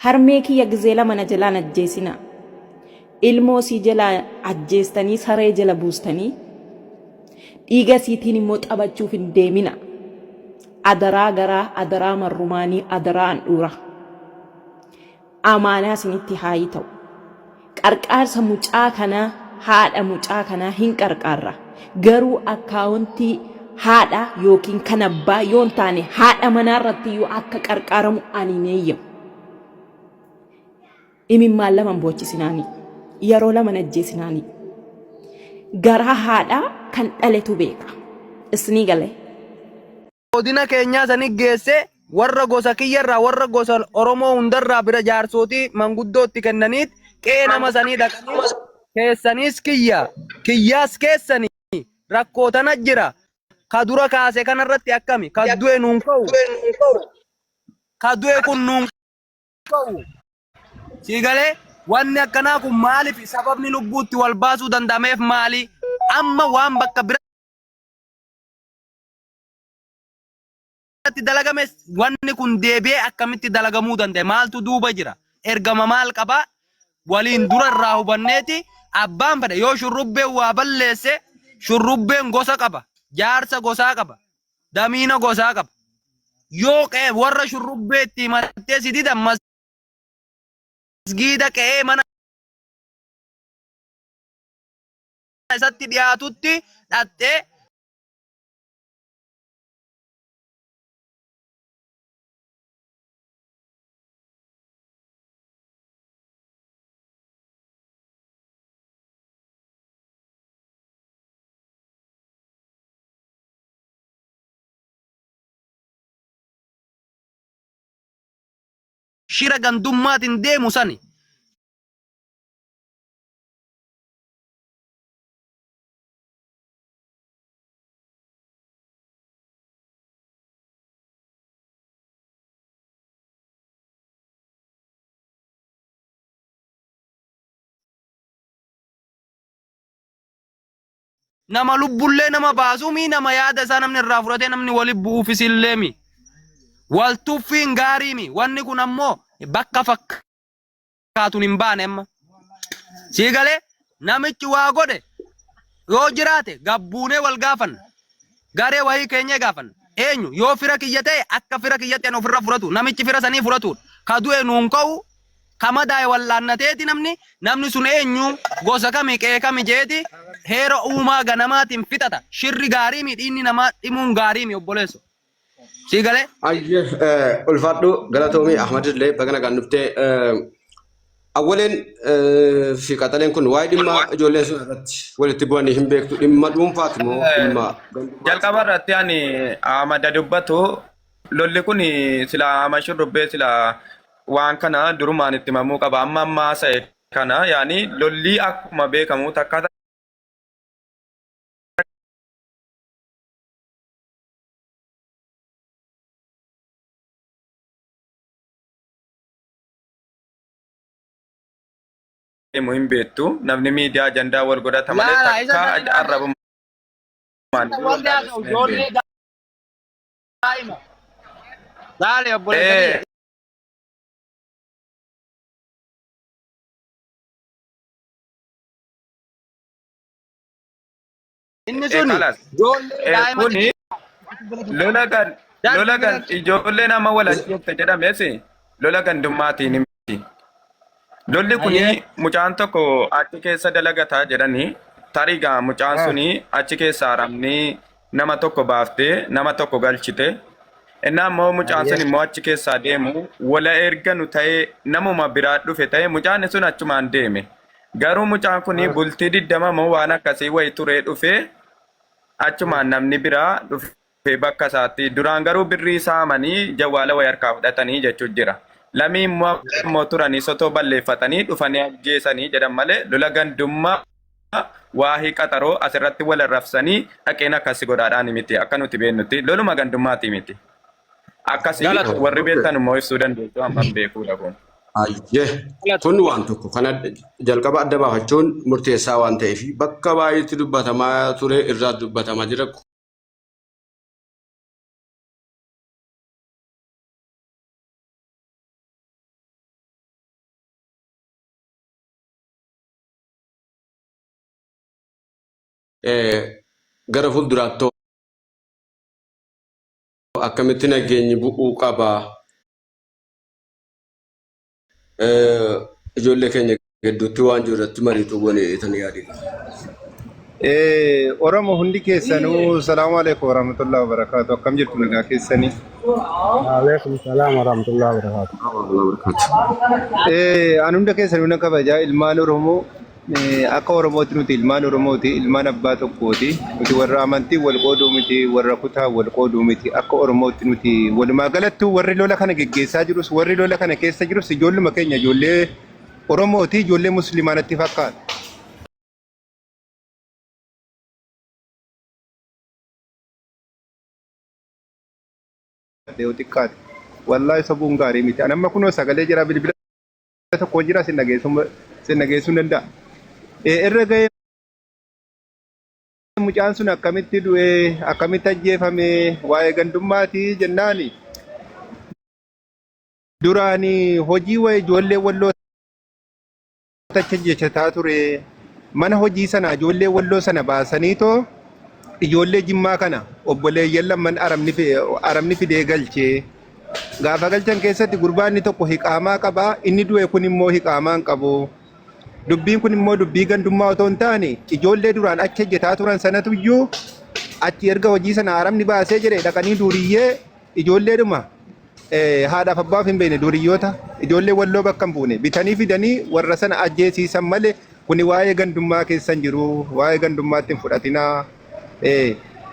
Harmee kiyya gizee lama na jalaa hin ajjeesinaa. Ilmoo sii jalaa ajjeestanii saree jala buustanii dhiiga isiitiin immoo taphachuuf hin deemina. Adaraa garaa, adaraa marrumaanii, adaraa handhuura. Amaanaa isinitti haa ta'u. Qarqaarsa mucaa kanaa haadha mucaa kanaa hin qarqaarra. Garuu akkaawontii haadha yookiin kan abbaa yoo hin taane haadha manaa irratti iyyuu akka qarqaaramu ani hin eeyyamu. Imimmaan lama hin boochisinaanii. Yeroo lama hin ajjeesinaanii. Garaa haadhaa kan dhaletu beeka. Isinii galee. Godina keenyaa sani geesse warra gosa kiyyarraa warra gosa Oromoo hundarraa bira jaarsootii manguddootti kennaniit qe'ee nama sanii dhaqanii keessaniis kiyya kiyyaas keessanii rakkoo tana jira ka dura kaase kanarratti akkami ka du'e nuun ka'u ka du'e kun nuun ka'u sii galee wanni akkanaa kun maaliif sababni lubbuutti wal baasuu danda'ameef maali amma waan bakka bira irratti dalagame wanni kun deebi'ee akkamitti dalagamuu danda'e maaltu duuba jira ergama maal qaba waliin dura irraa hubanneeti abbaan fedhe yoo shurrubbeen waa balleesse shurrubbeen gosa qaba jaarsa gosaa qaba damiina gosaa qaba yoo qe'ee warra shurrubbee itti himattee si didan masgiida qe'ee mana isatti dhiyaatutti dhaxxee shira gandummaatiin deemu sani Nama lubbullee nama baasuu mii nama yaada isaa namni irraa fudhatee namni wali bu'uufis illee mi. Wal tuffiin gaarii mi. Wanni kun ammoo bakka fakkaatuun hin baane amma. Sii galee namichi waa godhe yoo jiraate gabbuunee wal gaafanna. Garee wayii keenyee gaafanna. Eenyu yoo fira kiyya ta'e akka fira kiyyatti ani ofirra fudhatu namichi fira sanii fudhatudha. Ka du'e nuun ka'u ka madaa'e wal'aannateeti namni namni sun eenyu gosa kami qe'ee kami jeeti heera uumaa ganamaatiin fixata. Shirri gaarii mi dhiinni namaa dhimuun gaarii mi obboleesso. Sii galee? Ayyee ulfaadhu galatoomii Ahmad illee baga nagaan dhuftee awwaleen fi qaxaleen kun waa'ee dhimma ijoolleen sun irratti walitti bu'anii hin beektu dhimma dhuunfaati moo dhimma gandummaati? Jalqaba irratti ani Ahmad dubbatu lolli kun sila Ahmad shurrubbee sila waan kana durumaan itti himamuu qaba amma ammaa haasa'e kana yaani lolli akkuma beekamu takka deemu hin beektu namni miidiyaa ajandaa wal godhata malee Laala isa takka san ilaali. arrabumaan Isa wal wanti haasa'u dhaabessine hin ijoollee beeknu. daa'ima. Laali obboleessa Ee, kiyya. Inni ee, sun kalas. ijoollee Ee, daa'ima kuni xixiqqoo lola gan lola darbii gan biratti. ijoollee nama wal ajjeefte jedhames lola gandummaatiin miti. Lolli kuni Ayyee. mucaan tokko achi keessa dalagataa jedhanii tarii gaa mucaan suni achi keessa haramni nama tokko baaftee nama tokko galchite. Innaa immoo mucaan sun Ayyee. immoo achi keessaa deemu wala erga nu ta'ee namuma biraa dhufe ta'ee mucaan sun achumaan deeme. Garuu mucaan kun bultii 20 moo waan akkasii wayi turee dhufee achumaan namni biraa dhufee bakka isaatti duraan garuu birrii saamanii jawwaala wayi harkaa fudhatanii jechuu jira. Lamii immoo immoo turanii sotoo balleeffatanii dhufanii ajjeesanii jedhan malee lola gandummaa waahii qaxaroo asirratti wal arrabsanii dhaqeen akkasi godhaadhaan miti akka nuti beeknutti loluma gandummaati miti. Akkasii Galata. warri beektan immoo ibsuu dandeessu amma hin beekuudha kun. Ayyee kun waan tokko kana jalqaba adda baafachuun murteessaa waan ta'eef bakka baay'eetti dubbatamaa ture irraa dubbatamaa jira. Gara fuulduraatti akkamitti nageenyi bu'uu qaba? Ijoollee keenya gidduutti waan jiru irratti mariitu goone tan yaadin. Oromo hundi keessanuu salaamu alaikum warahmatullahi wabarakatuh. Akkam jirtu nagaa keessanii? Waalaikum salaam warahmatullahi wabarakatuh. An hunda keessanuu na kabajaa ilmaan Oromoo Akka Oromootti nuti ilmaan Oromooti, ilmaan abbaa tokkooti. Nuti warra amantiin wal qooduu miti, warra kutaan wal qooduu miti. Akka Oromootti nuti walumaa galattuu warri lola kana geggeessaa jirus, warri lola kana keessa jirus ijoolluma keenya ijoollee Oromooti, ijoollee Muslimaa natti fakkaata. Yoo xiqqaate. Wallaahi sobuun gaarii miti. An amma kunoo sagalee jira bilbila tokko jira sin dhageessuu sin dhageessuu hin danda'a. Irra ga'ee mucaan sun akkamitti du'e akkamitti ajjeefame waa'ee gandummaati jennaani duraan hojii waa'ee ijoollee walloo tacha jechataa ture mana hojii sana ijoollee walloo sana baasanii too ijoollee jimmaa kana obboleeyyan lamman aramni fidee galchee Gaafa galchan keessatti gurbaan inni tokko hiqaamaa qaba, inni du'e kun immoo hiqaamaa hin qabu. Dubbiin kun immoo dubbii gandummaa otoo hin taane ijoollee duraan achi hojjetaa turan sanatu iyyuu achi erga hojii sana haramni baasee jedhe dhaqanii duuriyyee ijoolleedhuma haadhaaf abbaaf hin beekne duuriyyoota ijoollee walloo bakka hin buune bitanii fidanii warra sana ajjeesiisan malee kuni waa'ee gandummaa keessa hin jiru waa'ee gandummaatti hin fudhatinaa.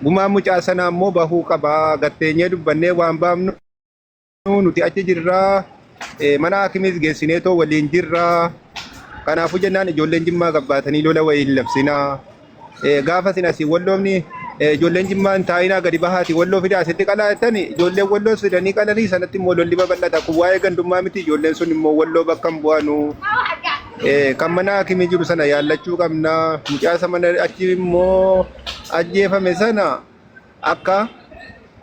Gumaan mucaa sanaa immoo bahuu qaba. Gatteenyee dubbannee waan baafnu nuti achi jirra. Mana haakimiis geessinee too waliin jirra. Kanaafuu jennaan ijoolleen Jimmaa gabbaatanii lola wayii hin labsinaa. Gaafa isin asii walloomni ijoolleen Jimmaa hin taa'inaa gadi bahaati walloo fidaa asitti qalaa jettani ijoolleen walloos fidanii qalanii sanatti immoo lolli babal'ata. Kun waa'ee gandummaa miti ijoolleen sun immoo walloo bakka hin bu'anu. Kan mana hakimii jiru sana yaallachuu qabna. Mucaa isa mana achi immoo ajjeefame sana akka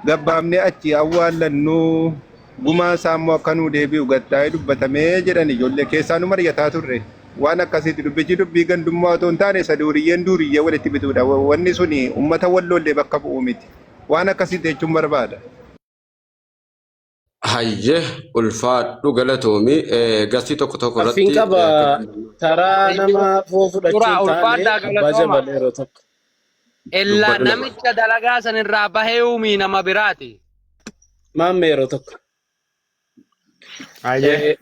gabbaafnee achi awwaallannu gumaa isaa immoo akka nuu deebi'u gattaa'ee dubbatamee jedhan ijoollee keessaa nu mari'ataa turre. Waan akkasiiti dubbichi dubbii gandummaa otoo hin taane isa duuriyyeen duuriyyee walitti bituudha. Wanni suni uummata walloollee bakka bu'u miti. Waan akkasiiti jechuun barbaada. Hayye ulfaadhu galatoomi gastii tokko tokko Affiin irratti qaba taraa nama foo fudhachuu Turaa hin taane ulfaadhaa abbaa galatooma. jabal yeroo tokko. Illaa dubbadhu nama. namicha dalagaa san irraa bahee uumii nama biraati. Maamme yeroo tokko. Hayyee.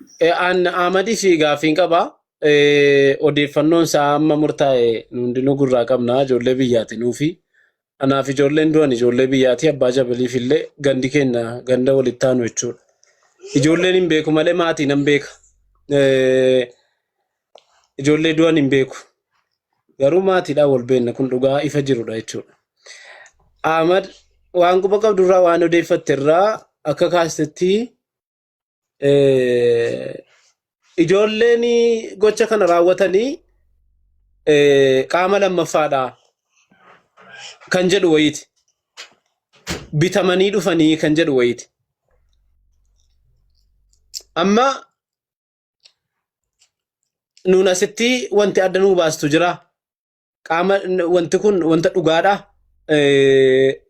An Ahmadii fi gaaffiin qaba. Odeeffannoon isaa amma murtaa'e nu hundinuu gurraa qabna ijoollee biyyaati nuufi. Anaaf ijoolleen du'an ijoollee biyyaati abbaa jabaliif illee gandi keenya ganda walitti aanu jechuudha. Ijoolleen hin beeku malee maatii nan beeka. Ijoollee du'an hin beeku. Garuu maatiidhaan wal beekna kun dhugaa ifa jirudha jechuudha. Ahmad waan quba qabdurraa waan odeeffatte irraa akka kaastetti ijoolleen gocha kana raawwatanii qaama lammaffaadha kan jedhu wayiiti. Bitamanii dhufanii kan jedhu wayiiti. Amma nuun asitti wanti adda nuu baastu jira. Qaama wanti kun wanta dhugaadha.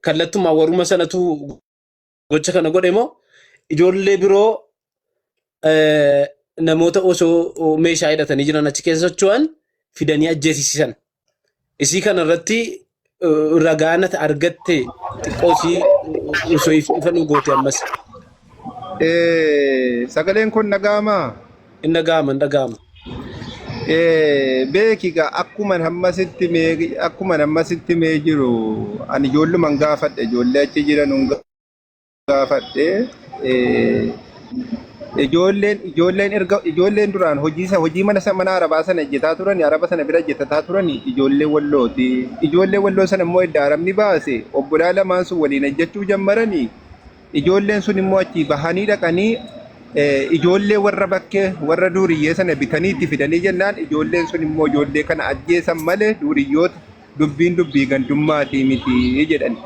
Kallattumaan waruma sanatu gocha kana godhe moo ijoollee biroo namoota osoo meeshaa hidhatanii jiran achi keessa socho'an fidanii ajjeesisisan. Isii kana irratti ragaa nati argatte xiqqoo isii osoo ifa nu goote ammas. Sagaleen kun dhaga'amaa? Hin dhaga'ama hin dhaga'ama. Beeki egaa akkuman hammasitti mee akkuman hammasitti mee jiru ani ijoolluman gaafadhe ijoollee achi jiran gaafadhe ijoolleen ijoolleen erga ijoolleen duraan hojii isa hojii mana mana arabaa sana hojjetaa turan araba sana bira hojjetataa turan ijoollee wallooti ijoollee walloo sana immoo edda arabni baase obbolaa lamaan sun waliin hojjechuu jammaranii Ijoolleen sun immoo achii bahanii dhaqanii ijoollee warra bakkee warra duuriyyee sana bitanii itti fidanii jennaan ijoolleen sun immoo ijoollee kana ajjeesan malee duuriyyoota dubbiin dubbii gandummaatii miti jedhan.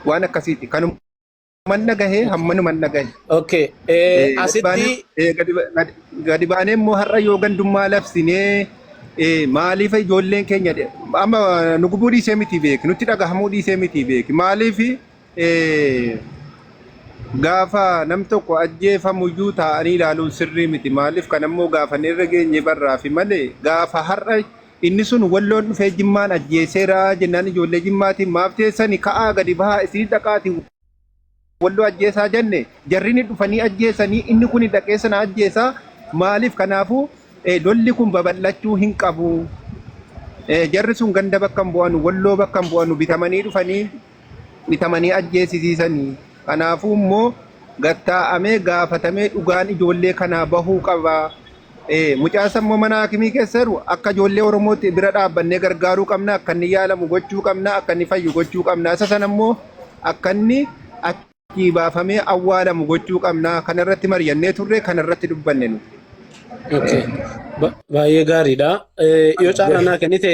Waan akkasiiti. Kanuman dhagahee hammanuman dhagahe. Okay. Gadi Asitti baanee gadi baanee immoo har'a yoo gandummaa labsinee Maaliif ijoolleen keenya amma nu gubuu dhiisee miti beeki nutti dhagahamuu dhiisee miti beeki maaliif gaafa nam tokko ajjeefamuyyuu taa'anii ilaaluun sirrii miti maaliif kan ammoo gaafa irra geenye barraafi malee gaafa har'a inni sun walloon dhufee jimmaan ajjeeseera jennaan ijoollee jimmaatiin maaf teessani ka'aa gadi bahaa isin dhaqaatii walloo ajjeesaa jenne jarri ni dhufanii ajjeesanii inni kun dhaqee sana ajjeesaa maaliif kanaafuu lolli kun babal'achuu hin qabu. Jarri sun ganda bakka hin bu'anu walloo bakka hin bu'anu bitamanii dhufanii bitamanii ajjeesisiisanii kanaafuu immoo gattaa'amee gaafatamee dhugaan ijoollee kanaa bahuu qaba. Mucaa sammuu mana hakimii keessa jiru akka ijoollee Oromootti bira dhaabbannee gargaaruu qabna akka inni yaalamu gochuu qabna akka inni fayyu gochuu qabna isa sana immoo akka inni achii baafamee awwaalamu gochuu qabna kanarratti mari'annee turre kanarratti dubbanne nu. Okay. Baay'ee gaariidha. Yoo carraa naa kennite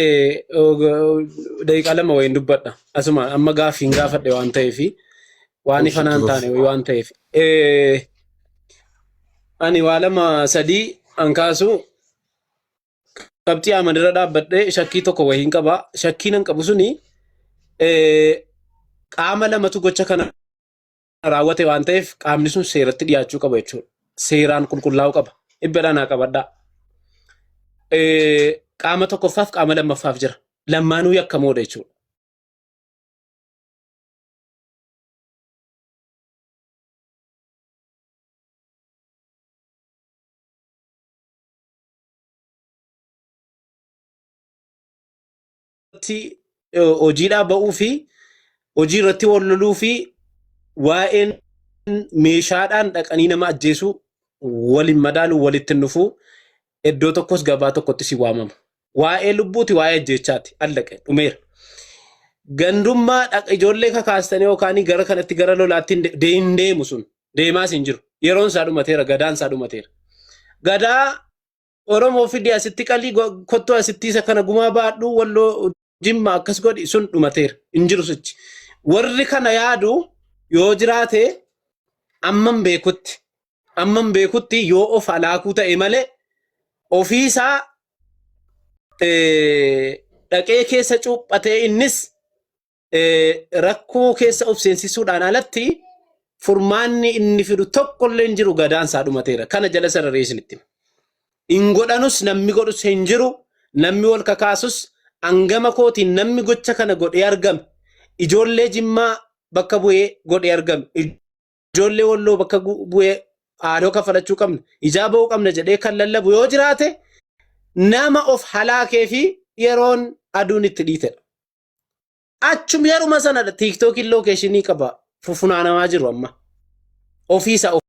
daqiiqaa 2 wayiin dubbadha. Asuma amma gaaffiin gaafadhe waan ta'eef waan ifa naan taane wayii waan ta'eef. Ani waa 2 3 an kaasu qabxii Ahmad irra dhaabbadhee shakkii tokko wayiin qaba. Shakkiin an qabu suni qaama lamatu gocha kana raawwate waan ta'eef qaamni sun seeratti dhiyaachuu qaba jechuudha. Seeraan qulqullaa'uu qaba. Dhibba naa qabadhaa. Qaama tokkoffaaf qaama lammaffaaf jira. Lammaanuu yakkamoodha jechuudha. Hojiidhaa ba'uu fi hojii irratti wal loluu fi waa'een meeshaadhaan dhaqanii nama ajjeesuu waliin madaalu walitti hin dhufuu iddoo tokkos gabaa tokkotti si waamama. Waa'ee lubbuuti waa'ee ajjeechaati allaqe dhumeera. Gandummaa ijoollee kakaastanii yookaan gara kanatti gara lolaatti hin deemu sun deemaas hin jiru. Yeroon isaa dhumateera gadaan isaa dhumateera. Gadaa Oromoo fidi asitti qalii kottuu asitti isa kana gumaa baadhu walloo jimma akkas godhi sun dhumateera hin jiru sichi. Warri kana yaadu yoo jiraate amman beekutti amman beekutti yoo of alaakuu ta'e malee ofiisaa dhaqee keessa cuuphatee innis rakkoo keessa of seensisuudhaan alatti furmaanni inni fidu tokkollee hin jiru gadaan isaa dhumateera. Kana jala sararee isinitti hima. Hin godhanus namni godhus hin jiru namni wal kakaasus hangama kootiin namni gocha kana godhee argame ijoollee jimmaa bakka bu'ee godhee argame ijoollee walloo bakka bu'ee haaloo kaffalachuu qabna ijaa ba'uu qabna jedhee kan lallabu yoo jiraate nama of halaakee fi yeroon aduun itti dhiitedha. Achum yeruma sanadha tiiktookiin lookeeshinii qaba fufunaanamaa jiru amma. Ofiisa of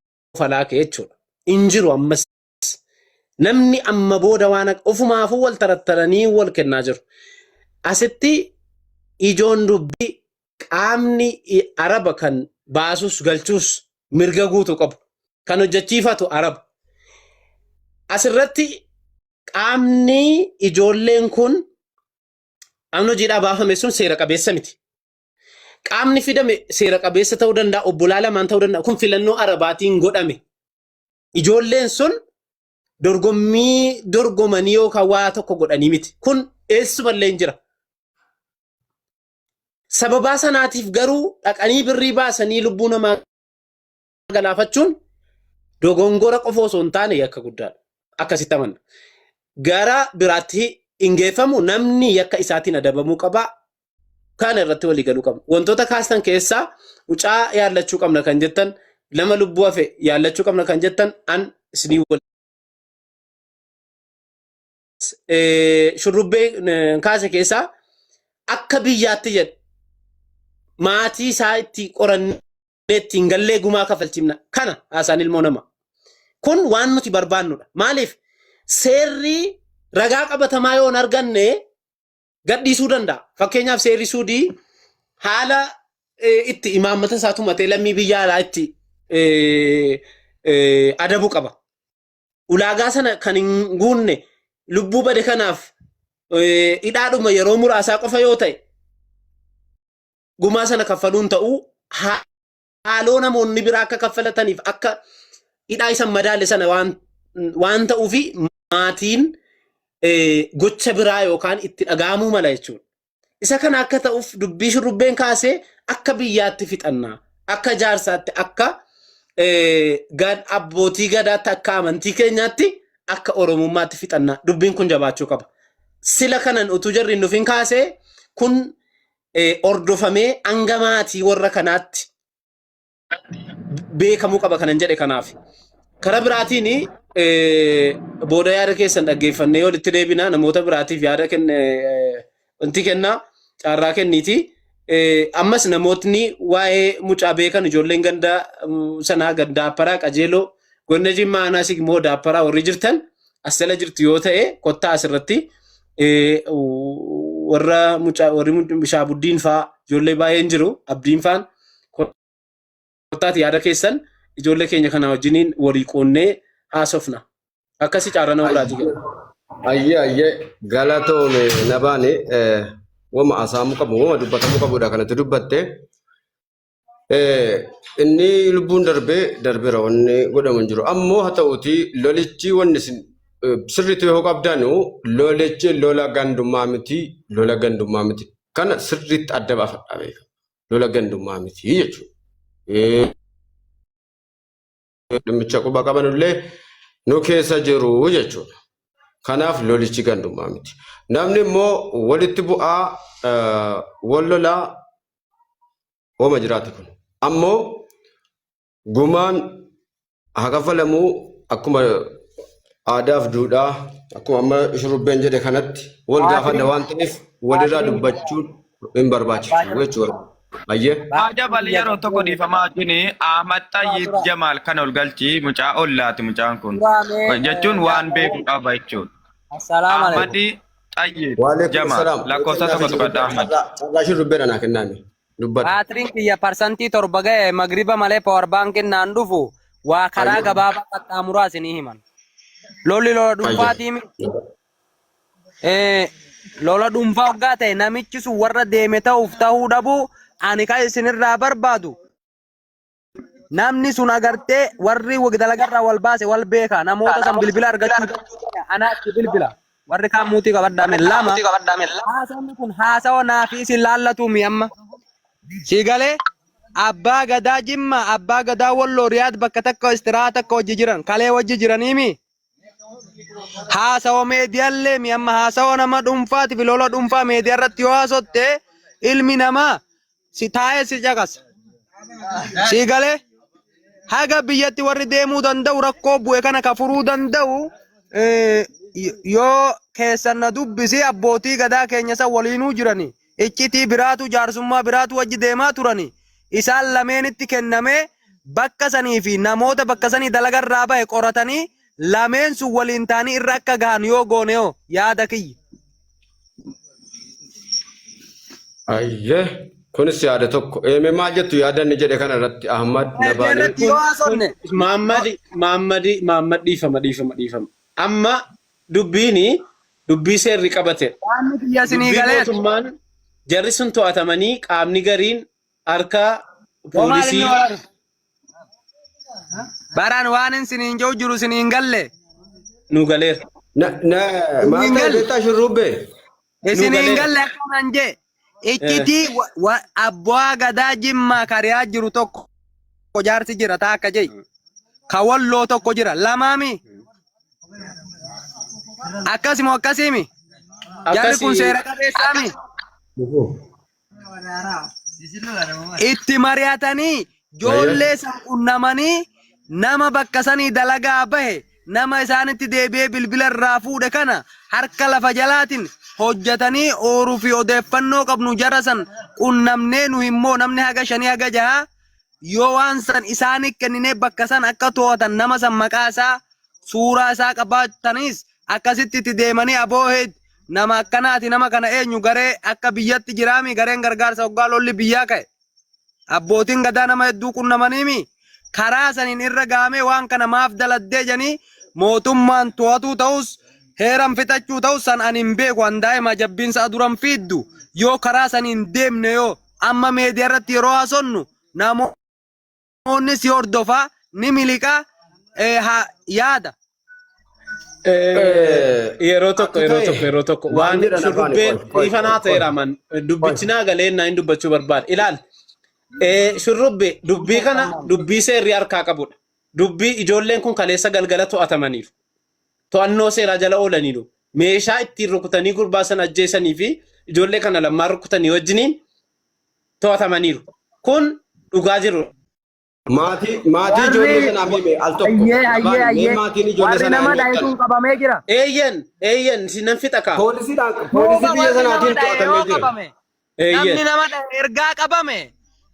halaake jechuudha. Hin jiru ammas. Namni amma booda waan ofumaafuu wal tarattaranii wal kennaa jiru. Asitti ijoon dubbii qaamni araba kan baasus galchuus mirga guutuu qabu. Kan hojjechiifatu araba. Asirratti qaamni ijoolleen kun qaamni hojiidhaa baafame sun seera qabeessa miti. Qaamni fidame seera qabeessa ta'uu danda'a, obbolaa lamaan ta'uu danda'a. Kun filannoo arabaatiin godhame. Ijoolleen sun dorgommii dorgomanii yookaan waa tokko godhanii miti. Kun eessumallee hin jira. Sababaa sanaatiif garuu dhaqanii birrii baasanii lubbuu namaa galaafachuun dogongora qofa osoo hin taane yakka guddaadha. Akkasitti amanna. Gara biraatti hin geeffamu namni yakka isaatiin adabamuu qaba. Kana irratti walii galuu qabna. Wantoota kaastan keessaa mucaa yaallachuu qabna kan jettan nama lubbuu hafe yaallachuu qabna kan jettan an isinii wal shurrubbee kaase keessaa akka biyyaatti jedhe maatii isaa itti qorannee ittiin gallee gumaa kafalchifna. Kana haasaan ilmoo nama. Kun waan nuti barbaannudha. Maaliif seerri ragaa qabatamaa yoo hin arganne gadhiisuu danda'a. Fakkeenyaaf seerri Suudii haala itti imaammata isaa tumatee lammii biyya alaa itti adabu qaba. Ulaagaa sana kan hin guunne lubbuu bade kanaaf hidhaadhuma yeroo muraasaa qofa yoo ta'e gumaa sana kaffaluun ta'uu haaloo namoonni biraa akka kaffalataniif akka hidhaa isa madaale sana waan ta'uufi maatiin gocha biraa yookaan itti dhaga'amuu mala jechuudha. Isa kana akka ta'uuf dubbii shurrubbeen kaasee akka biyyaatti fixannaa, akka jaarsaatti, akka abbootii gadaatti, akka amantii keenyaatti, akka oromummaatti fixannaa. Dubbiin kun jabaachuu qaba. Sila kanan utuu jarri hin dhufin kaasee kun hordofamee hanga maatii warra kanaatti beekamuu qaba kanan jedhe kanaaf. Karaa biraatiin booda yaada keessan dhaggeeffannee walitti deebina namoota biraatiif yaada kenne wanti kennaa carraa kenniiti. Ammas namootni waa'ee mucaa beekan ijoolleen ganda sanaa ganda Daapparaa Qajeeloo godina Jimmaa aanaa Sigmoo Daapparaa warri jirtan as jala jirtu yoo ta'e kottaa asirratti warra mucaa warri Shaabuddiin fa'aa ijoollee baay'een jiru Abdiin fa'aan kottaati yaada keessan ijoollee keenya kana wajjiniin walii qoonnee haasofna. Akkasi carraa nama biraati kenna. Ayyee ayyee galatoome nabaani wama haasa'amuu qabu wama dubbatamuu qabudha kanatti dubbatte. Inni lubbuun darbee darbeera wanni godhamu hin jiru. Ammoo haa ta'uuti lolichi wanni isin sirriitti yoo qabdanu lolichi lola gandummaa miti lola gandummaa miti. Kana sirriitti adda baafadhaa beeka. Lola gandummaa miti jechuudha. Dhimmicha quba qabanullee nu keessa jiru jechuudha. Kanaaf lolichi gandummaa miti. Namni immoo walitti bu'aa wal lolaa wama jiraate kun. Ammoo gumaan haa kaffalamuu akkuma aadaaf duudhaa akkuma amma shurrubbeen jedhe kanatti wal gaafanna waan ta'eef walirraa dubbachuun hin barbaachisu jechuudha. Ayyee. Jabal yeroo tokko dhiifamaa wajjin Ahmad Xayyib Jamaal kan ol galchi mucaa ollaati mucaan kun jechuun waan beeku qaba jechuudha. Assalaamu alaikum. Ahmad Xayyib Waalaikum Jamaal salaam. lakkoofsa tokko tuqadha Ahmad. Carraa shurrubbeen anaa kennaame. Dubbadhu. Baatiriin kiyya parsantii 7 ga'e magriba malee power baankiin naan dhufu waa karaa Ayyee. gabaabaa qaxxaamuraa isinii himan. Lolli lola Ayyee. dhuunfaatii miti. Lola dhuunfaa hoggaa ta'e namichi sun warra deeme ta'uuf ta'uu dhabuu ani kan isinirraa barbaadu namni sun agartee warri dalagarraa wal baase wal beeka namoota san bilbila argachuu dandeenya anaa itti bilbila warri kaan muutii qabadhaame lama haasawni kun haasawa naa fi isin laallatu mi amma si galee abbaa gadaa jimma abbaa gadaa walloo riyaad bakka takka istiraa takka wajji jiran kalee wajji jiraniimi Haasawa meediyaallee mi amma haasawa nama dhuunfaati fi lola dhuunfaa meediyaa irratti yoo haasotte ilmi namaa si taa'ee si caqasa. Si galee haga biyyatti warri deemuu danda'u rakkoo bu'e kana ka furuu danda'u yoo keessan na dubbisi abbootii gadaa keenya san waliinuu jirani iccitii biraatu jaarsummaa biraatu wajji deemaa turani isaan lameenitti kennamee bakka sanii fi namoota bakka sanii dalagarraa bahe qoratanii lameen sun waliin ta'anii irra akka gahan yoo goone hoo yaada kiyya. Ayyee kunis yaada tokko. Eemee maal jettu yaada inni jedhe kana irratti Ahmad Media Nabaanii. irratti yoo haasofne Maammadi Maammadi Maammad dhiifama dhiifama dhiifama. Amma dubbiini dubbii seerri qabatedha. yaadni kiyya isinii Dubbii galeera. mootummaan jarri sun to'atamanii qaamni gariin harka Yoo maal inni poolisii waraana? Baraan waan hin siniin jiru jiru siniin galle. nu galeera. Na na maal Isiniin ta'e galle. beektaa shurrubbee? Nu Isiniin galeera. galle akkanaan jee. Iccitii abbaa gadaa jimmaa kariyaa jiru tokko jaarsi jira taa akka jee. Ka walloo tokko jira lamaami. Akkasimo akkasiimi. Jarri kun Akkasi seera qabeessaami. Itti mari'atanii joollee san qunnamanii nama bakka sanii dalagaa bahe nama isaanitti deebi'ee bilbila irraa fuudhe kana harka lafa jalaatiin hojjetanii ooruu fi odeeffannoo qabnu jara san qunnamnee nu immoo namni haga shanii haga jahaa yoo waan san isaanii kenninee bakka san akka to'atan nama san maqaa isaa suuraa isaa qabaatanis akkasitti itti deemanii aboo heed nama akkanaati nama kana eenyu garee akka biyyatti jiraami gareen gargaarsa hoggaa lolli biyyaa ka'e abbootiin gadaa nama hedduu qunnamaniimi karaa saniin irra gahamee waan kana maaf daladdee jedhanii mootummaan to'atuu ta'us heeran fixachuu ta'us san ani hin beeku an daa'ima jabbiin sa'a duran fiiddu yoo karaa saniin deemne yoo amma meediyaa irratti yeroo haasonnu namoonni si hordofa ni miliqa yaada. Yeroo tokko Akka yeroo ta'e tokko yeroo tokko waan waan jedhan afaani shurrubbeen qoy qoy dhiifanaa qoy qoy ta'eera man qoy. dubbichi naa galee naa hin dubbachuu barbaada. Ilaal shurrubbe dubbii kana dubbii seerri harkaa qabudha. Dubbii ijoolleen kun kaleessa galgala to'atamaniiru. To'annoo seeraa jala oolaniiru. Meeshaa ittiin rukutanii gurbaa sana ajjeesanii fi ijoollee kana lammaan rukutanii wajjiniin to'atamaniiru. Kun dhugaa jiru. Maatii maatii ijoollee Warri sanaa mee al tokko ayyee ayyee nabaan mee ayyee maatiin ijoollee warri sanaa nama eenyu dhahe akkan sun qabamee jira. Eeyyen eeyyen si nan fixa kaa. poolisiidhaan poolisii Duuba biyya warri nama sanaatiin dhahe to'atamee yoo jira. qabame namni Eeyyen nama dhahe ergaa qabame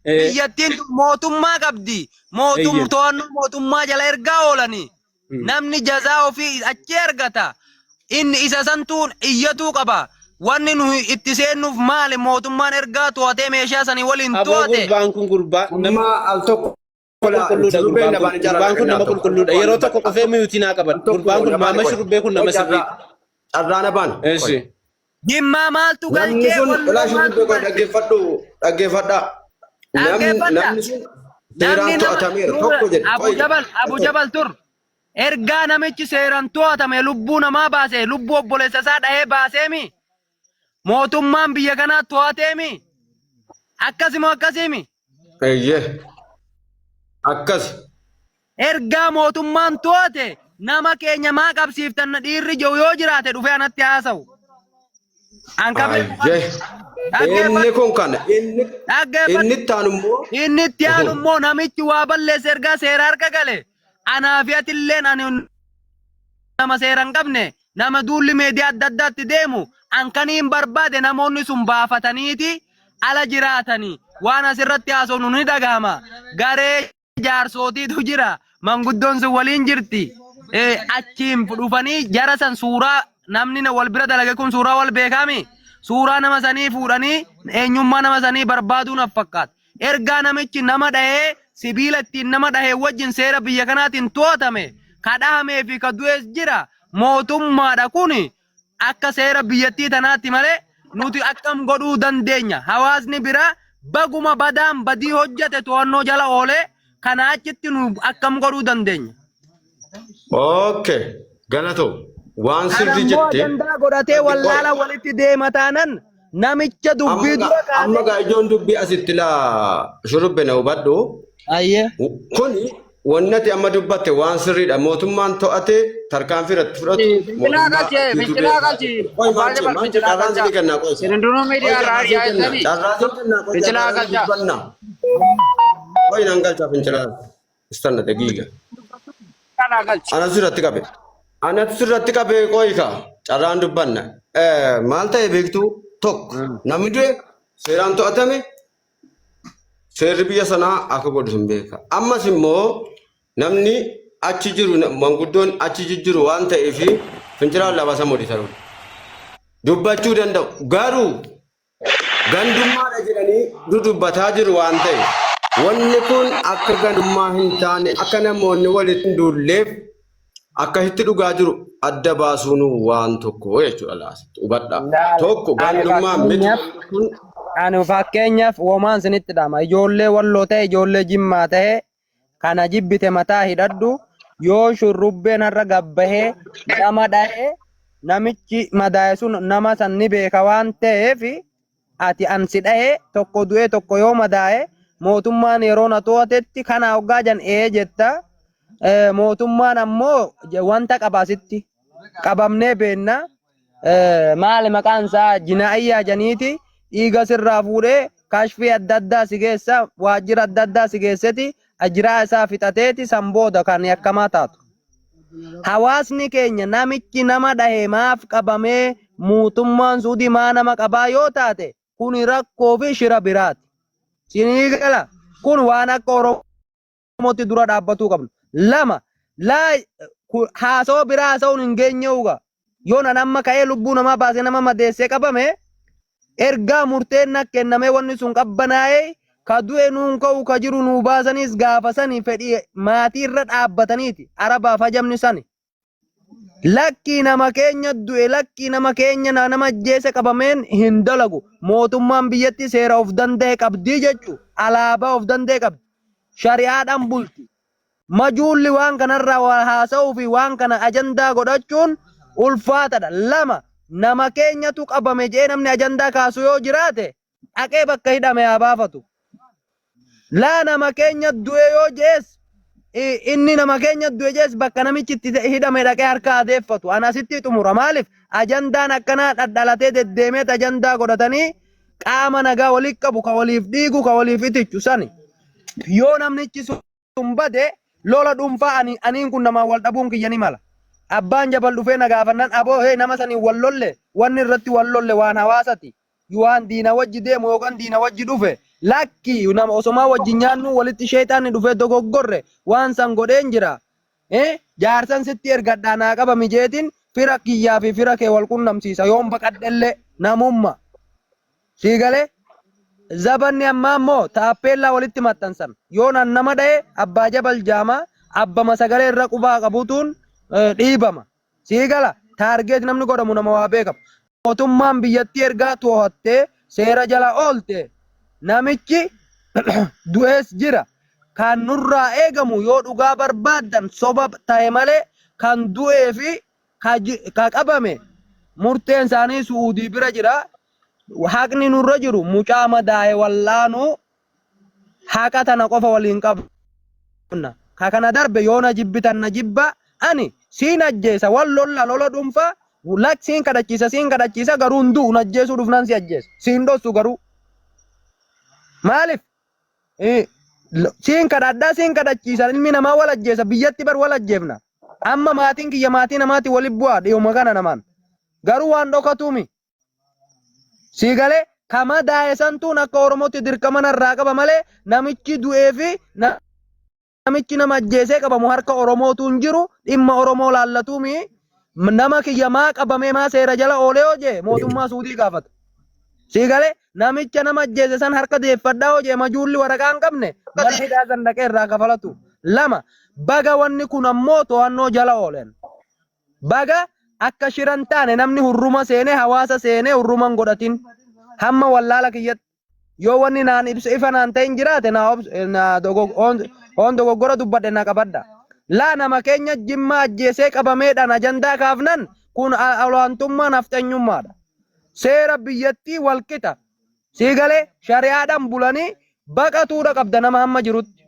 ee biyyattiin tun mootummaa qabdi. Mootum eeyyen. to'annoo mootummaa jala ergaa oolanii namni jazaa ofii achi argata. Inni isa santuun iyyatuu qaba. Wanni nu itti seennuuf maali mootummaan ergaa to'atee meeshaa sanii waliin Aboo to'ate. gurbaan kun gurbaa nama Amma al tokko qulqulluudha shurrubbeen gurbaan kun nabaan ijaarraa gurbaan kun kennaa nama tokko qulqulluudha yeroo tokko al qofee miyuutii naa qaban tokko gurbaan kun nabaan maama qoy shurrubbee kun qoy nama sirrii carraa carraa nabaan qoy. eeshi Jimmaa maaltu Namni galchee sun walloo olaa maaltu shurrubbee qoy galchee. dhaggeeffadhu dhaggeeffadhaa. Namni Dhaggeeffadha. namni sun seeraan Namni nama to'atameera dur tokko jedhe Abu qoy Jabal al Abu tokko. Jabal tur ergaa namichi seeraan to'atame lubbuu namaa baase lubbuu obboleessa isaa dhahee baaseemi mootummaan biyya kanaa to'ateemi akkasimoo akkasiimi Eeyyee akkas. ergaa mootummaan to'ate nama keenya maa qabsiiftan dhiirri jiru yoo jiraate dhufee anatti haasa'u. An ka beeku kana. Ayyee. Inni Dhaggeeffadhu. kun kana. Inni Dhaggeeffadhu. inni itti aanu immoo Inni itti aanu immoo namichi waa balleesse ergaa seera harka gale. Anaa fi atilleen ani nama seera hin qabne nama duulli meediyaa adda addaatti deemu an kaniin barbaade namoonni sun baafataniiti ala jiraatanii waan asirratti haasofnu ni dhagahama. Garee jaarsootiitu jira. Manguddoon sun waliin jirti. Achiin dhufanii jara san suuraa namni wal bira dalage kun suuraa wal beekaami. Suuraa nama sanii fuudhanii eenyummaa nama sanii barbaaduu naaf fakkaata. Ergaa namichi nama dhahee sibiila ittiin nama dhahee wajjin seera biyya kanaatiin to'atame ka dhahamee fi ka du'es jira. Mootummaadha kuni akka seera biyyattii tanaatti malee nuti akkam godhuu dandeenya? Hawaasni biraa baguma badaan badii hojjete to'annoo jala oolee kana achitti nu akkam godhuu dandeenya? Okay. Galatoo. Waan Kana sirrii immoo jette. ajandaa godhatee wallaala walitti deema taanan namicha dubbii dura Amma kaasee. gaa ijoon dubbii asitti laa shurrubbe na hubadhu. Ayyee. Kuni wanni ati amma dubbatte waan sirriidha. Mootummaan to'ate tarkaanfii irratti fudhatu. Fincilaa Mootummaa galchee, yuutuubii fincilaa galchi. Qoy Abbaa maanche Jabal maanche fincilaa carraan galchaa. sii kennaa qoy. Isin hundinuu Qoy miidiyaa irraa carraa sii ari'aa kennaa jirtanii. carraa sii kennaa qoy Fincilaa carraa sii galchaa. dubbannaa. Qoy nan galchaa fincilaa. Istanna dagiiga. Fincilaa galchi. Anatu sirratti qabe. Anatu sirratti qabe qoy ka carraan dubbanna. Maal ta'e beektuu tokko namni du'e seeraan to'atame Seerri biyya sanaa akka godhu hin beeka. Ammas immoo namni achi jiru manguddoon achi jijjiru waan ta'eef fincilaan lama modi ta'u. Dubbachuu danda'u. Garuu gandummaadha jedhanii dudubbataa jiru waan ta'eef wanni kun akka gandummaa hin taane akka namoonni walitti hin duulleef akkasitti dhugaa jiru adda baasuun waan tokko jechuudha laasitti hubadhaa. Laal, Tokko ani gandummaa miti fakkeenyaaf wanni kun ani fakkeenyaaf womaan sinitti dhama ijoollee walloo ta'e ijoollee jimmaa ta'e kana jibbite mataa hidhadhu yoo shurrubbeen har'a gabbahee nama dhahe namichi madaa'e sun nama san ni beeka waan ta'eef ati an si dhahe tokko du'ee tokko yoo madaa'e mootummaan yeroo na to'atetti kana hoggaa jan ee jetta mootummaan ammoo wanta qaba asitti qabamnee beenna maali maqaan isaa jinaa'iyyaa janiiti dhiiga sirraa fuudhee kashfii adda addaa si geessa waajjira adda addaa si geesseti ajiraa isaa fixateeti san booda kan yakkamaa taatu. Hawaasni keenya namichi nama dhahe maaf qabamee mootummaan Suudii maa nama qabaa yoo taate kuni rakkoo fi shira biraati. Sinii gala kun waan akka Oromootti dura dhaabbatuu qabnu. 2 laa haasawaa biraa haasa'uun hin geenye uga. Yoo nan amma ka'ee lubbuu namaa baasee nama madeessee qabame ergaa murteen na kennamee wanni sun qabbanaa'ee ka du'e nuun ka'u ka jiru nuu baasaniis gaafa sani fedhii maatii irra dhaabbataniiti arabaaf hajamni sani. Lakkii nama keenya du'e lakkii nama keenya nama ajjeese qabameen hin dalagu. Mootummaan biyyatti seera of danda'e qabdii jechu alaabaa of danda'e qabdi. Shari'aadhaan bulti. Majuulli waan kanarraa waa haasa'uu fi waan kana ajandaa godhachuun ulfaatadha. 2, Nama keenyatu qabame jedhee namni ajandaa kaasu yoo jiraate dhaqee bakka hidhame haa baafatu. Laa nama keenya du'e yoo jees inni nama keenya du'e jees bakka namichi itti hidhame dhaqee harka haa deeffatu. Ana asitti xumura. Maaliif ajandaan akkanaa dhadhalatee deddeemeet ajandaa godhatanii qaama nagaa waliif qabu ka waliif dhiigu ka waliif itichu sani. Yoo namnichi sun bade lola dhuunfaa ani aniin kun namaan wal dhabuun kiyya ni mala. Abbaan jabal dhufee na gaafannan aboo hee nama saniin wal lolle wanni irratti wal lolle waan hawaasati. Waan diina wajji deemu yookaan diina wajji dhufe lakki nama osomaa wajji nyaannuu walitti sheexaanni dhufee dogoggorre waan san godheen jira. Eh jaarsan sitti ergadhaa naa qabami jeetiin fira kiyyaa fi fira kee wal qunnamsiisa yoon baqadhellee namumma. Sii galee? Zabanni ammaa immoo taappeellaa walitti maxxansan. Yoon an nama dhaye abbaa jabal jaama abbama sagalee irra qubaa qabutuun dhiibama. Sii gala? Taargeet namni godhamu nama waa beekamu. Mootummaan biyyattii ergaa too'attee seera jala oolte namichi du'ees jira. Kan nurraa eegamu yoo dhugaa barbaaddan soba ta'e malee kan du'ee fi ka ji- ka qabame murteen isaanii su'uudii bira jira. Haqni nurra jiru mucaa madaa'e wal'aanuu haqa tana qofa waliin qabna. Ka kana darbe yoo na jibbitan na jibba ani siin ajjeesa wal lolla lola dhuunfaa lak siin kadhachiisa siin kadhachiisa garuu hin du'u na ajjeesuu dhufnaan si ajjeesa siin dhossu garuu maaliif Siin kadhadhaa siin kadhachiisa ilmi namaa wal ajjeesa biyyatti bar wal ajjeefna. Amma maatiin kiyya maatii namaati wali bu'aa dhiyuma kana namaan. Garuu waan dhokatuumi. Sii galee kama daa'e santuun akka Oromootti dirqama narraa qaba malee namichi du'ee fi Namichi nama ajjeesee qabamu harka Oromootu hin jiru dhimma Oromoo laallatuumi nama kiyya maa qabamee maa seera jala oolee yoo jee mootummaa Suudii gaafata. Sii galee namicha nama ajjeese san harka deeffadhaa yoo jee majuulli waraqaa hin qabne mana hidhaa san dhaqee irraa kafalatu. 2, Baga wanni kun ammoo to'annoo jala ooleen. Baga akka shira hin taane namni hurruma seenee hawaasa seenee hurruma hin godhatin. Hamma wallaala kiyyatti. Yoo wanni naan ibsa ifa naan ta'in jiraate naa obs naa dogog oon oon dogoggora dubbadhe na qabadha. Laa nama keenya jimmaa ajjeesee qabameedhaan ajandaa kaafnan kun olaantummaa nafxanyummaadha. Seera biyyattii walqixa. Sii galee shari'aadhaan bulanii baqatuudha qabda nama hamma jirutti.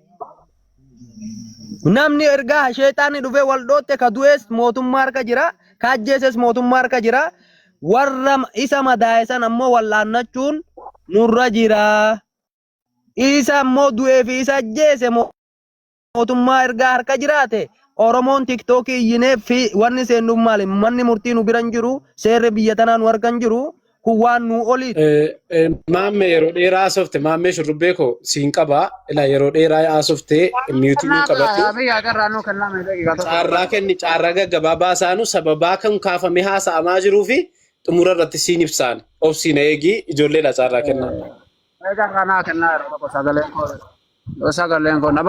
Namni ergaa sheexaanni dhufee wal dhootte ka du'es mootummaa harka jira, ka ajjeeses mootummaa harka jira. Warra isa madaa'e san ammoo wal'aannachuun nurra jira. Isa ammoo du'ee fi isa ajjeese mootummaa ergaa harka jiraate Oromoon tiktookii iyyinee fi wanni seennuuf maali? Manni murtii nu bira hin jiru, seerri biyya tanaa nu harka hin jiru. Kun waan nuu oliiti. Maammee yeroo dheeraa haasofte maammee shurrubbee koo siin qaba ilaa yeroo dheeraa haasofte miyuutii nuu qabadhu. Biyya carraa nuu kennaa mee daqiiqaa tokko. Carraa kenni carraa gaggabaabaa isaanu sababaa kan kaafamee haasa'amaa jiruu fi xumura irratti siin ibsaan obsiin eegi ijoolleedha carraa kennaa. Mee carraa naa kennaa yeroo tokko sagaleen koo sagaleen koo na